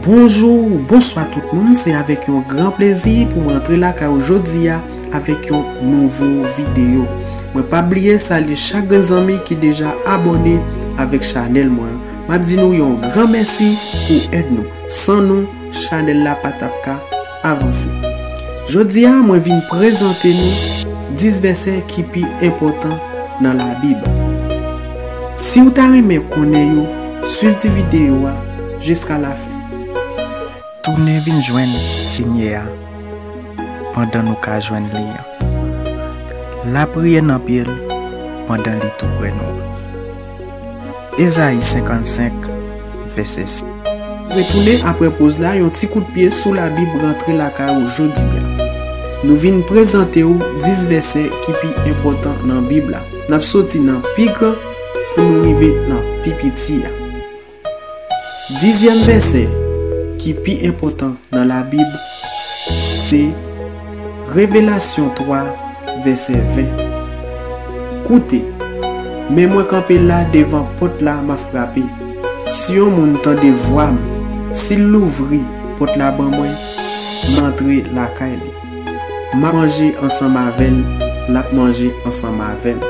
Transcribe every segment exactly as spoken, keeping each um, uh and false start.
Bonjou, bonswa tout moun, se avèk yon gran plezi pou mwen antre lakay ou jodi a avèk yon nouvo videyo. Mwen pa bliye salye chak grenn zanmi ki deja abòne avèk chanèl mwen an. M ap di nou yon gran mèsi pou èd nou. San nou, chanèl la pa t ap ka avanse. Jodi a, mwen vin prezante nou dis vèsè ki pi enpòtan nan Labib. Si w ta renmen konnen yo, swiv ti videyo a jiska lafen. Tounen vin jwenn Senyè a pandan nou ka jwenn li an. Lapriyè nan pye l pandan li tou prè nou an. Ezayi senkannsenk, vèsè sis. Retounen apre poz la, yon ti kout pye sou Labib rantre lakay ou jodi a. Nou vin prezante w dis vèsè ki pi enpòtan nan Bib la. N ap soti nan pi gran pou nou rive nan pi piti a. Dizyèm vèsè ki pi enpòtan nan Labib se Revelasyon twa, vèsè ven. Koute, men mwen kanpe la devan pòt la, m ap frape. Si yon moun tande vwa m, si l louvri pòt la ban mwen, m antre lakay li. M ap manje ansanm avè l, l ap manje ansanm avè m.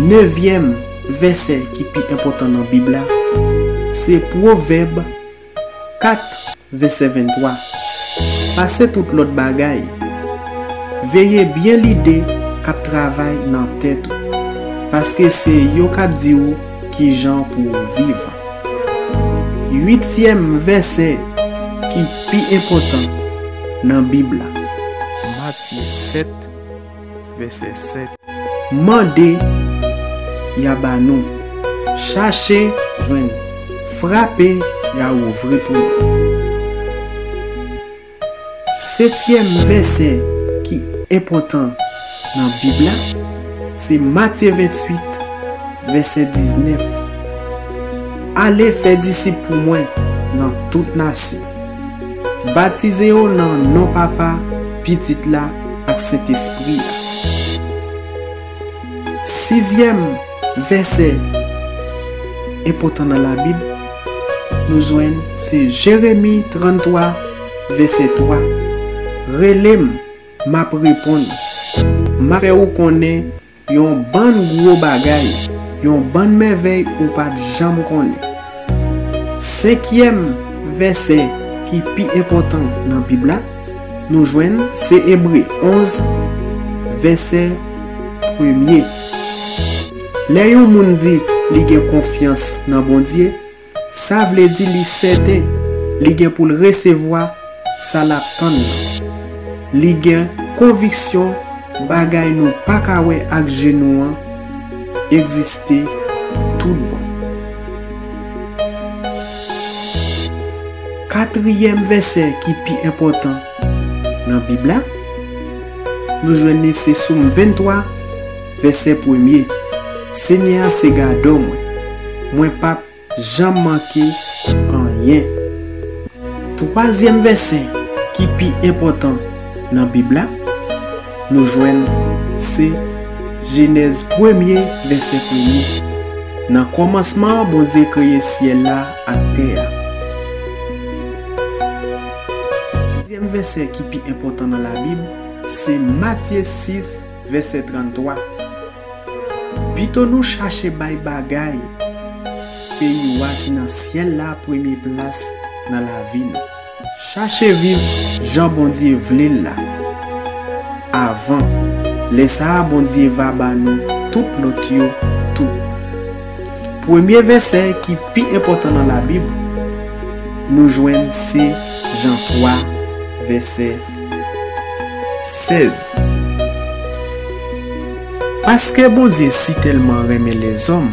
Nevyèm vèsè ki pi enpòtan nan Bib la se Pwovèb kat, vèsè venntwa. Pase tout lòt bagay, veye byen lide k ap travay nan tèt ou, paske se yo k ap di w kijan pou w viv. Uityèm vèsè ki pi enpòtan nan Bib la. Matye sèt, vèsè sèt. Mande, y a ba nou. Chache, jwenn. Frape, y a ouvri pou nou. Setyèm vèsè ki enpòtan nan Bib la se Matye venntuit, vèsè diznèf. Ale fè disip pou mwen nan tout nasyon. Batize yo nan non Papa, Pitit la ak Sentespri a. Sizyèm vèsè enpòtan nan Labib, nou jwenn se Jeremi tranntwa, vèsè twa. Rele m, m ap reponn. M ap fè ou konnen yon bann gwo bagay, yon bann mèvèy ou pa t janm konnen. Senkyèm vèsè ki pi enpòtan nan Bib la, nou jwenn se Ebre onz, vèsè premye. Lè yon moun di li gen konfyans nan Bondye, sa vle di li sèten li gen pou l resevwa sa l ap tann nan. Li gen konviksyon bagay nou pa ka wè ak je nou an egziste tout bon. Katriyèm vèsè ki pi enpòtan nan Bib la, nou jwenn li se Sòm venntwa, vèsè premye. Senyè a se gadò mwen, mwen p ap janm manke anyen. Twazyèm vèsè ki pi enpòtan nan Bib la, nou jwenn se Jenèz premye, vèsè premye. Nan kòmansman an, Bondye kreye syèl la ak tè a. Sizyèm vèsè ki pi enpòtan nan Labib se Matye sis, vèsè tranntwa. Pito nou chache bay bagay peyi Wa ki nan syèl la premye plas nan lavi nou. Chache viv jan Bondye vle l la avan. Lè sa a, Bondye va ba nou tout lòt yo tou. Premye vèsè ki pi enpòtan nan Labib, nou jwenn se Jan twa, vèsè sèz. Paske Bondye sitèlman renmen lèzòm,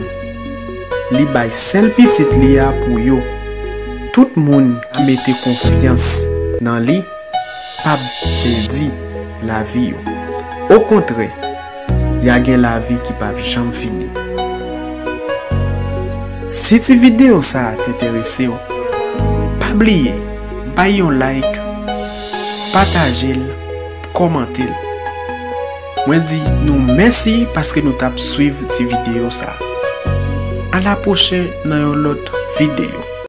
li bay sèl Pitit li a pou yo. Tout moun ki mete konfyans nan li p ap pèdi lavi yo. Okontrè, y a gen lavi ki p ap janm fini. Si ti videyo sa a t enterese w, pa bliye bay yon like, pataje l, kòmante l. Mwen di nou mèsi paske nou t ap swiv ti videyo sa a. A la pwochèn nan yon lòt videyo.